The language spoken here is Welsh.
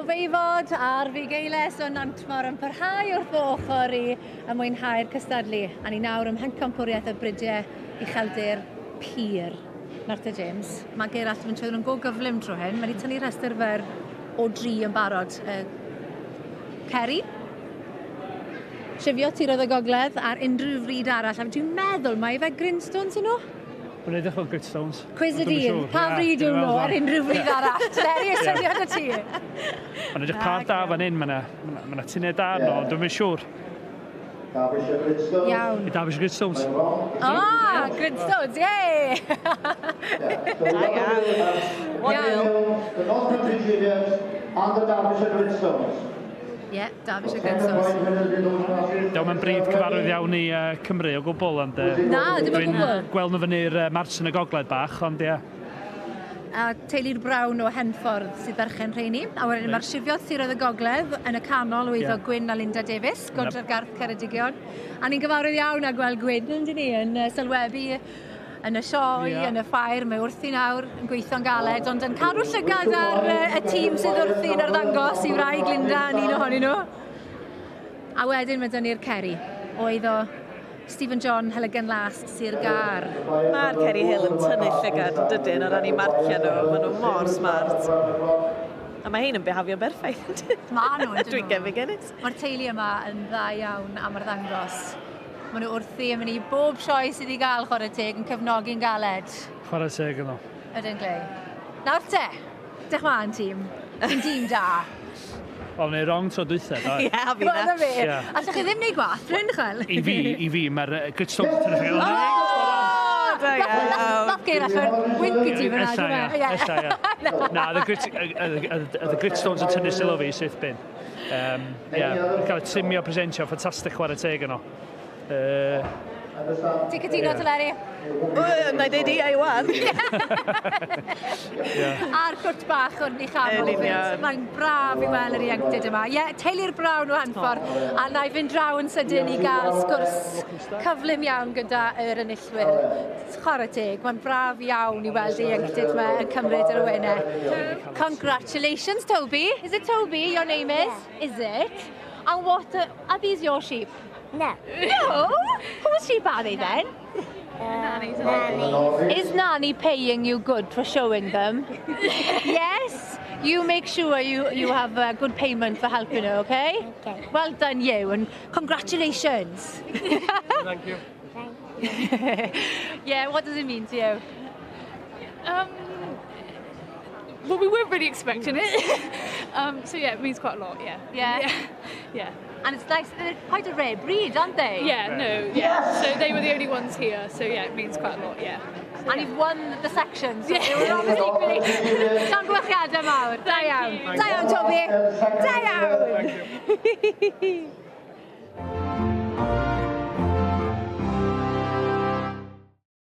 Meifod a'r Fugeiles o Nantmor yn parhau wrth fy ochr i yn mwynhau'r cystadlu. A ni nawr ym mhencampwriaeth y bridiau ucheldir pur. Nawr te James, mae Gerallt yn mynd trwy nhw'n go gyflym tro hyn. Mae wedi tynnu rhestr fer o dri yn barod. Ceri, Shifio Tiroedd y Gogledd ar unrhyw fryd arall. A dwi'n meddwl mai fe Grinstones yn nhw? Mae'n edrych fel Gritstones. Cwis y dydd, pa fryd yw nhw ar unrhyw fryd arall? Teleri, y syniad y ti. Mae'n edrych par da fan hyn, mae yna tuned da arno, ond dwi'n siŵr. Derbyshire Gritstones. Iawn. I Derbyshire Gritstones. Ah, Gritstones, yay! Da iawn. Iawn. The North Country Cheviot and the Derbyshire Gritstones. Ie, yeah, Derbyshire Gritstones. Diolch, mae'n bryd cyfarwydd iawn i Cymru o gwbl, ond Na, dim o dwi'n gwbl. gweld nhw fyny'r Mars yn y Gogledd bach, ond ie. A teulu'r Brown o Henffordd sydd berchen rheini. A wedyn mae'r Shifiodd Siroedd y Gogledd yn y canol o eiddo Gwyn a Linda Davies, Godre'r Garth Ceredigion. A ni'n gyfarwydd iawn â gweld Gwyn, yn dyn ni, yn sylwebu yn y sioe, yn y ffair. Mae wrthi nawr yn gweithio'n galed, ond yn cadw llygad ar y tîm sydd wrthi'n arddangos i wraig Linda yn un ohonyn nhw. A wedyn mae dyn ni'r Ceri, o eiddo Stephen John, Heligan Las, Sir Gâr. Mae'r Ceri Hill yn tynnu llygad yn dydyn o ran eu marciau nhw. Maen nhw mor smart. A mae hein yn behafio berffaith. Ma nhw, ydyn nhw. Dwi'n gefigennus. Mae'r teulu yma yn dda iawn am arddangos. Maen nhw wrthi yn mynd i bob sioe sydd i gael, chwarae teg, yn cefnogi'n galed. Chwarae teg yno. Ydyn, Glei. Nawr te, diolch yn tîm. Ti'n dîm da. Wel, neu wrong tro dwytha, do. Ie, a fi Wel, na. na fe. Ie. Allwch chi ddim neud gwaith, rhywun chwel? I fi, mae'r Gritstones yn tynnu llygad. O, da iawn. Nath Gerallt rhoi wink i ti fyna, Ella, dwi'n ia. Ella, ia. Na, the Gritstones yn tynnu sylw fi syth bin. Yeah, cael y trimio, presentio, ffantastig, chwarae teg yno. Ti'n cytuno, Teleri? Na i ddeud i ai wan. A'r cwrt bach o'r ni chanol Yn union. Mae'n braf i weld yr ieuenctid yma. Ie, teulu'r Brown o Henffordd. A na i fynd draw yn sydyn i gael sgwrs cyflym iawn gyda yr enillwyr. Chwarae teg, mae'n braf iawn i weld y ieuenctid yma yn cymryd yr awenau. Congratulations, Toby. Is it Toby your name is? Is it? And what are these your sheep? No. No? Whose sheep are they then? Nanny. Is Nanny paying you good for showing them? Yes? You make sure you have a good payment for helping her, okay? Okay. Well done you, and congratulations. Thank you. Yeah, what does it mean to you? Well, we weren't really expecting it. So yeah, it means quite a lot, yeah. Yeah. And it's nice, they're quite a rare breed, aren't they? Yeah, no, yeah. So they were the only ones here, so yeah, it means quite a lot, yeah. So, And you've won the section, so they were obviously great. Llongyfarchiadau mawr. Da iawn. Da iawn, Toby. Da iawn.